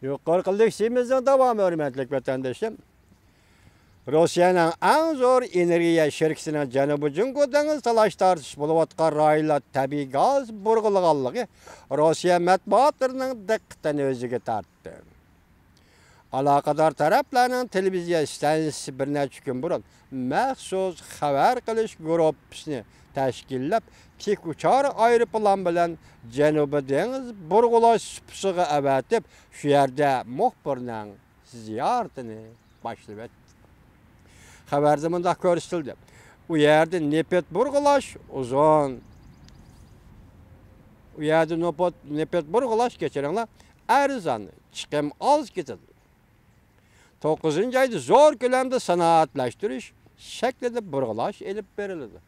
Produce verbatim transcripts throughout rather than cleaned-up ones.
يۇقىرىقى لېكسىيىمىزنىڭ داۋامى، ھۆرمەتلىك ۋەتەندىشىم. روسىيەنىڭ ئەڭ زور ئېنېرگىيە شىركىتىنىڭ جەنۇبىي جۇڭگو دېڭىز تالاش تارتىش بولۇۋاتقان رايونلار تەبىئىي گاز بۇرغىلىغانلىقى روسىيە مەتبۇئاتلىرىنىڭ دىققىتىنى ئۆزىگە تارتتى. ئالاقىدار تەرەپلەرنىڭ تېلېۋىزىيە ئىستانسىسى بىر نەچچە كۈن بۇرۇن مەخسۇس خەۋەر قىلىش گۇرۇپپىسىنى تەشكىللەپ، تىك ئۇچار ئايروپىلان بىلەن جەنۇبىي دېڭىز بۇرغىلاش سۇپىسىغا ئەۋەتىپ، شۇ يەردە مۇخبىرنىڭ زىيارىتىنى باشلىۋەتتى. خەۋەردە مۇنداق كۆرسىتىلدى: ئۇ يەردە نېفىت بۇرغىلاش ئۇزۇن، ئۇ يەردە نوپۇت-، نېفىت بۇرغىلاش، كەچۈرۈڭلار، ئەرزان، چىقىم ئاز كېتىدۇ. توققۇزىنچى ئايدا زور كۆلەمدە سانائەتلەشتۈرۈش شەكلىدە بۇرغىلاش ئېلىپ بېرىلىدۇ.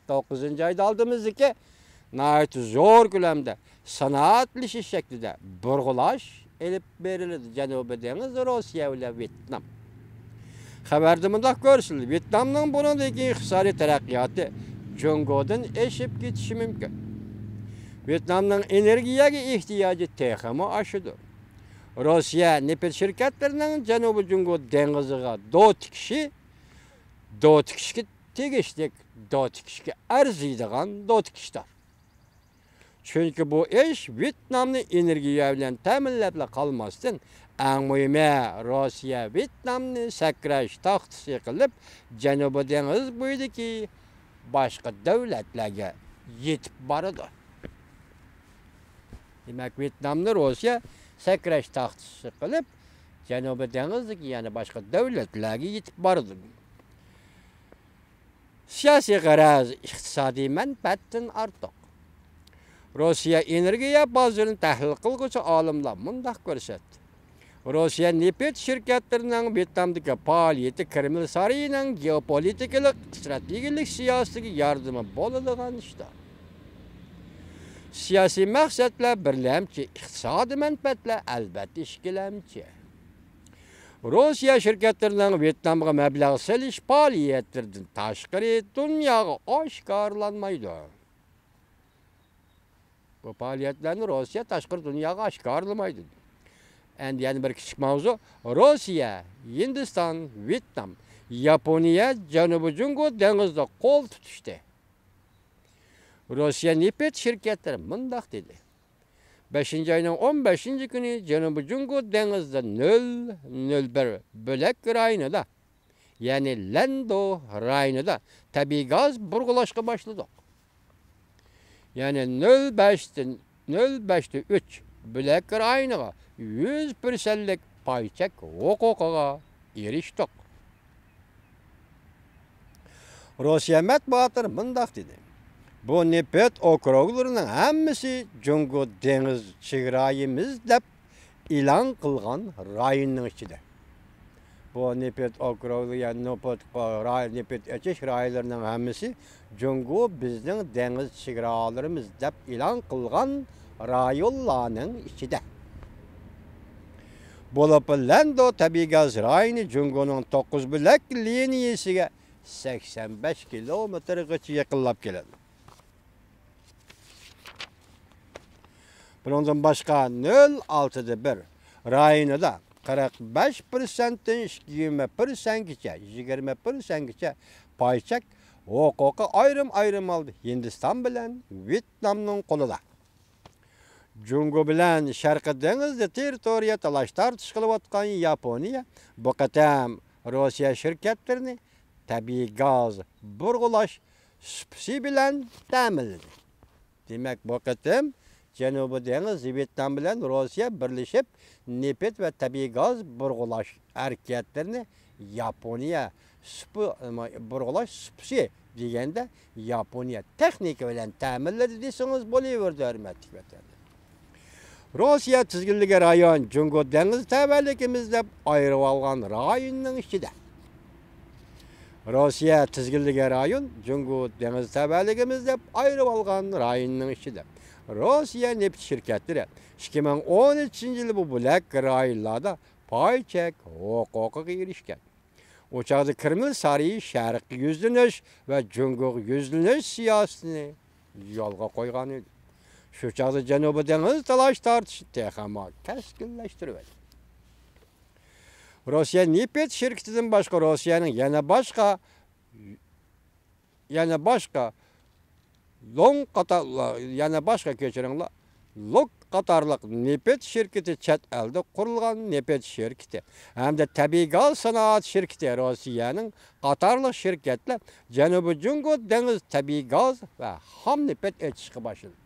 توققۇزىنچى ئايدا ئالدىمىزدىكى ناھايىتى زور كۆلەمدە سانائەتلىشىش شەكلىدە بۇرغىلاش ئېلىپ بېرىلىدۇ. جەنۇبىي دېڭىز، روسىيە بىلەن ۋيېتنام. خەۋەردە مۇنداق كۆرسىتىلدى: ۋيېتنامنىڭ بۇنىڭدىن كېيىنكى ئىقتىسادىي تەرەققىياتى جۇڭگودىن ئېشىپ كېتىشى مۇمكىن. ۋيېتنامنىڭ ئېنېرگىيەگە ئېھتىياجى تېخىمۇ ئاشىدۇ. روسىيە نېفىت شىركەتلىرىنىڭ جەنۇبىي جۇڭگو دېڭىزىغا دو تىكىشى، دو تىكىشكە تېگىشلىك، دو تىكىشكە ئەرزىيدىغان دو تىكىشتۇر. چۈنكى بۇ ئىش ۋيېتنامنى ئېنېرگىيە بىلەن تەمىنلەپلا قالماستىن، ئەڭ مۇھىمى، روسىيە ۋيېتنامنى سەكرەش تاختىسى قىلىپ، جەنۇبىي دېڭىز بويىدىكى باشقا دۆلەتلەرگە يېتىپ بارىدۇ. دېمەك، ۋيېتنامنى روسىيە سەكرەش تاختىسى قىلىپ، جەنۇبىي دېڭىزدىكى يەنە باشقا دۆلەتلەرگە يېتىپ بارىدۇ. سىياسىي غەرەز ئىقتىسادىي مەنپەئەتتىن ئارتۇق. روسىيە ئېنېرگىيە بازىرىنى تەھلىل قىلغۇچى ئالىملار مۇنداق كۆرسەتتى: روسىيە نېفىت شىركەتلىرىنىڭ ۋيېتنامدىكى پائالىيىتى كرېمل سارىيىنىڭ گېئوپولىتىكىلىق، ئىستراتېگىيىلىك سىياسىتىگە ياردىمى بولىدىغان ئىشتۇر. سىياسىي مەقسەتلەر بىرلەمچى، ئىقتىسادىي مەنپەئەتلەر ئەلۋەتتە ئىككىلەمچى. روسىيە شىركەتلىرىنىڭ ۋيېتنامغا مەبلەغ سېلىش پائالىيەتلىرىدىن تاشقىرى دۇنياغا ئاشكارىلانمايدۇ. بۇ پائالىيەتلەرنى روسىيە تاشقىرى دۇنياغا ئاشكارىلىمايدۇ. ئەمدى يەنە بىر كىچىك ماۋزۇ. روسىيە، ھىندىستان، ۋيېتنام، ياپونىيە جەنۇبىي جۇڭگو دېڭىزىدا قول تۇتۇشتى. روسىيە نېفىت شىركەتلىرى مۇنداق دېدى: بەشىنچى ئاينىڭ ئون بەشىنچى كۈنى جەنۇبىي جۇڭگو دېڭىزىدا نۆل نۆل بىر بۆلەك رايونىدا، يەنى لەندو رايونىدا تەبىئىي گاز بۇرغىلاشقا باشلىدۇق. يەنى نۆل بەشتىن، نۆل بەشتە ئۈچ بۆلەك رايونىغا يۈز پىرسەنتلىك پاي چەك ھوقۇقىغا ئېرىشتۇق. روسىيە مەتبۇئاتلىرى مۇنداق دېدى: بۇ نېفىت ئوكروگلىرىنىڭ ھەممىسى جۇڭگو دېڭىز چېگرايىمىز دەپ ئېلان قىلغان رايوننىڭ ئىچىدە. بۇ نېفىت ئوكروگلىرى، يەنى نېفىت راي-، نېفىت ئېچىش رايونلىرىنىڭ ھەممىسى جۇڭگو بىزنىڭ دېڭىز چېگرالىرىمىز دەپ ئېلان قىلغان رايونلارنىڭ ئىچىدە. بولۇپمۇ لەندو تەبىئىي گاز رايونى جۇڭگونىڭ توققۇز بۆلەك لىنىيىسىگە سەكسەن بەش كىلومېتىرغىچە يېقىنلاپ كېلىدۇ. بۇنىڭدىن باشقا، نۆل ئالتىدە بىر رايونىدا قىرىق بەش پىرسەنتتىن يىگىرمە پىرسەنتكىچە، يىگىرمە پىرسەنتكىچە پاي چەك ھوقۇقى ئايرىم-ئايرىم ھالدا ھىندىستان بىلەن ۋيېتنامنىڭ قولىدا. جۇڭگو بىلەن شەرقىي دېڭىزدا تېررىتورىيە تالاش-تارتىش قىلىۋاتقان ياپونىيە بۇ قېتىم روسىيە شىركەتلىرىنى تەبىئىي گاز بۇرغىلاش سۇپىسى بىلەن تەمىنلىدى. دېمەك، بۇ قېتىم جەنۇبىي دېڭىز، ۋيېتنام بىلەن روسىيە بىرلىشىپ نېفىت ۋە تەبىئىي گاز بۇرغىلاش ھەرىكەتلىرىنى ياپونىيە سۇپا-، بۇرغىلاش سۇپىسى دېگەندە ياپونىيە تېخنىكا بىلەن تەمىنلىدى دېسىڭىز بولۇۋېرىدۇ، ھۆرمەتلىك ۋەتەندىشلەر. روسىيە تىزگىنلىگەن رايون جۇڭگو دېڭىز تەۋەلىكىمىز دەپ ئايرىۋالغان رايوننىڭ ئىچىدە. روسىيە تىزگىنلىگەن رايون جۇڭگو دېڭىز تەۋەلىكىمىز دەپ ئايرىۋالغان رايوننىڭ ئىچىدە. روسىيە نېفىت شىركەتلىرى ئىككى مىڭ ئون ئۈچىنچى يىلى بۇ بۆلەك رايونلاردا پاي چەك ھوقۇقىغا ئېرىشكەن. ئۇ چاغدا كرېمل سارىيى شەرققە يۈزلىنىش ۋە جۇڭگوغا يۈزلىنىش سىياسىتىنى يولغا قويغان ئىدى. شۇ چاغدا جەنۇبىي دېڭىز تالاش-تارتىشى تېخىمۇ كەسكىنلەشتۈرۈلدى. روسىيە نېفىت شىركىتىدىن باشقا روسىيەنىڭ يەنە باشقا، يەنە باشقا لوڭ قاتار، يەنە باشقا، كەچۈرۈڭلار، لوك قاتارلىق نېفىت شىركىتى، چەت ئەلدە قۇرۇلغان نېفىت شىركىتى ھەمدە تەبىئىي گاز سانائەت شىركىتى روسىيەنىڭ قاتارلىق شىركەتلەر جەنۇبىي جۇڭگو دېڭىز تەبىئىي گاز ۋە خام نېفىت ئېچىشقا باشلىدى.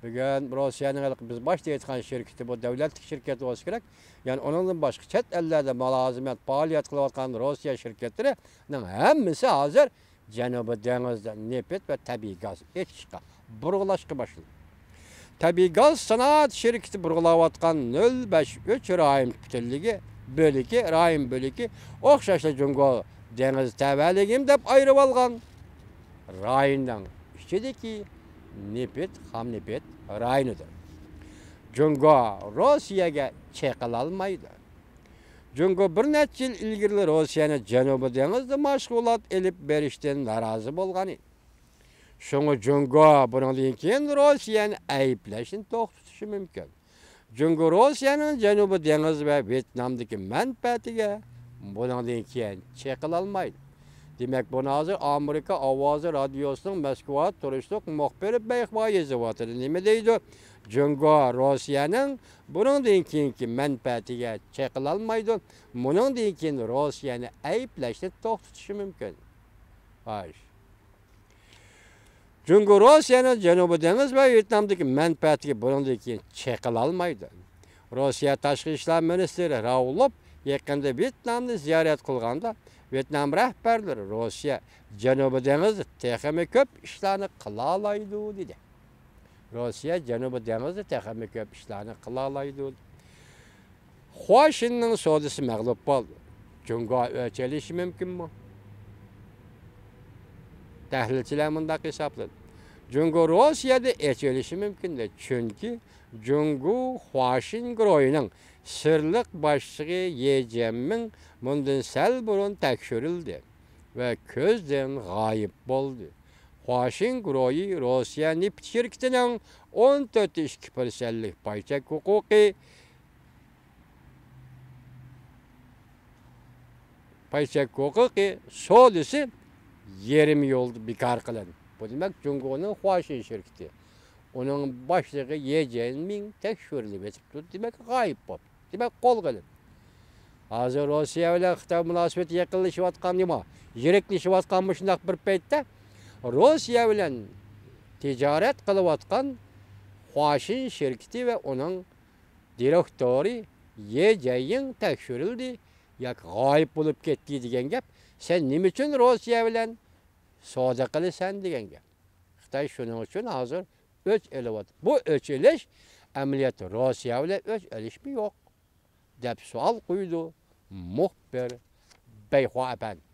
بۈگۈن روسىيەنىڭ ھېلىقى بىز باشتا ئېيتقان شىركىتى، بۇ دۆلەتلىك شىركەت بولسا كېرەك. يەنى ئۇنىڭدىن باشقا چەت ئەللەردە مۇلازىمەت پائالىيەت قىلىۋاتقان روسىيە شىركەتلىرىنىڭ ھەممىسى ھازىر جەنۇبىي دېڭىزدا نېفىت ۋە تەبىئىي گاز ئېچىشقا، بۇرغىلاشقا باشلىدى. تەبىئىي گاز سانائەت شىركىتى بۇرغىلاۋاتقان نۆل بەش ئۈچ رايون پۈتۈنلۈكى، بۆلىكى، رايون بۆلىكى ئوخشاشلا جۇڭگو دېڭىز تەۋەلىكىم دەپ ئايرىۋالغان رايوننىڭ ئىچىدىكى نېفىت، خام نېفىت رايونىدۇر. جۇڭگو روسىيەگە چېقىلالمايدۇ. جۇڭگو بىر نەچچە يىل ئىلگىرىلا روسىيەنى جەنۇبىي دېڭىزدا مەشغۇلات ئېلىپ بېرىشتىن نارازى بولغان ئىدى. شۇڭا جۇڭگو بۇنىڭدىن كېيىن روسىيەنى ئەيىبلەشنى توختىتىشى مۇمكىن. جۇڭگو روسىيەنىڭ جەنۇبىي دېڭىز ۋە ۋيېتنامدىكى مەنپەئەتىگە بۇنىڭدىن كېيىن چېقىلالمايدۇ. دېمەك، بۇنى ھازىر ئامېرىكا ئاۋازى رادىيوسىنىڭ مەسكۇۋادا تۇرۇشلۇق مۇخبىرى بەيخۇا يېزىۋاتىدۇ. نېمە دەيدۇ؟ جۇڭگو روسىيەنىڭ بۇنىڭدىن كېيىنكى مەنپەئەتىگە چېقىلالمايدۇ. بۇنىڭدىن كېيىن روسىيەنى ئەيىبلەشنى توختىتىشى مۇمكىن. خوش. جۇڭگو روسىيەنىڭ جەنۇبىي دېڭىز ۋە ۋيېتنامدىكى مەنپەئەتىگە بۇنىڭدىن كېيىن چېقىلالمايدۇ. روسىيە تاشقى ئىشلار مىنىستىرى راۋلوف يېقىندا ۋيېتنامنى زىيارەت قىلغاندا، ۋيېتنام رەھبەرلىرى روسىيە جەنۇبىي دېڭىزدا تېخىمۇ كۆپ ئىشلارنى قىلالايدۇ، دېدى. روسىيە جەنۇبىي دېڭىزدا تېخىمۇ كۆپ ئىشلارنى قىلالايدۇ. خۇاشىننىڭ سودىسى مەغلۇپ بولدى. جۇڭگو ئۆچ ئېلىشى مۇمكىنمۇ؟ تەھلىلچىلەر مۇنداق ھېسابلىدى. جۇڭگو روسىيەدە ئۆچ ئېلىشى مۇمكىن، دەيدۇ. چۈنكى جۇڭگو خۇاشىن گۇرۇھىنىڭ سىرلىق باشلىقى يې جيەنمىڭ مۇندىن سەل بۇرۇن تەكشۈرۈلدى ۋە كۆزدىن غايىب بولدى. خۇاشىن گۇرۇھى روسىيە نېفىت شىركىتىنىڭ ئون تۆت ئىككى پىرسەنتلىك پاي چەك ھوقۇقى، پاي چەك ھوقۇقى سودىسى يېرىم يولدا بىكار قىلىندى. بۇ دېمەك، جۇڭگونىڭ خۇاشىن شىركىتى، ئۇنىڭ باشلىقى يې جيەنمىڭ تەكشۈرۈلۈپ ئېتىپتۇ. دېمەك، غايىب بوپتۇ. دېمەك، قولغا ئېلىندى. ھازىر روسىيە بىلەن خىتاي مۇناسىۋىتى يېقىنلىشىۋاتقان نېمە؟ يىرىكلىشىۋاتقان مۇشۇنداق بىر پەيتتە روسىيە بىلەن تىجارەت قىلىۋاتقان خۇاشىن شىركىتى ۋە ئۇنىڭ دىرېكتورى يې جيەنمىڭ تەكشۈرۈلدى ياكى غايىب بولۇپ كەتتى دېگەن گەپ. سەن نېمە ئۈچۈن روسىيە بىلەن سودا قىلىسەن دېگەن گەپ. خىتاي شۇنىڭ ئۈچۈن ھازىر ئۆچ ئېلىۋاتىدۇ. بۇ ئۆچ ئېلىش ئەمەلىيەتتە روسىيە بىلەن ئۆچ ئېلىشمۇ يوق، دەپ سوئال قويىدۇ مۇخبىر بەيخۇا ئەپەندى.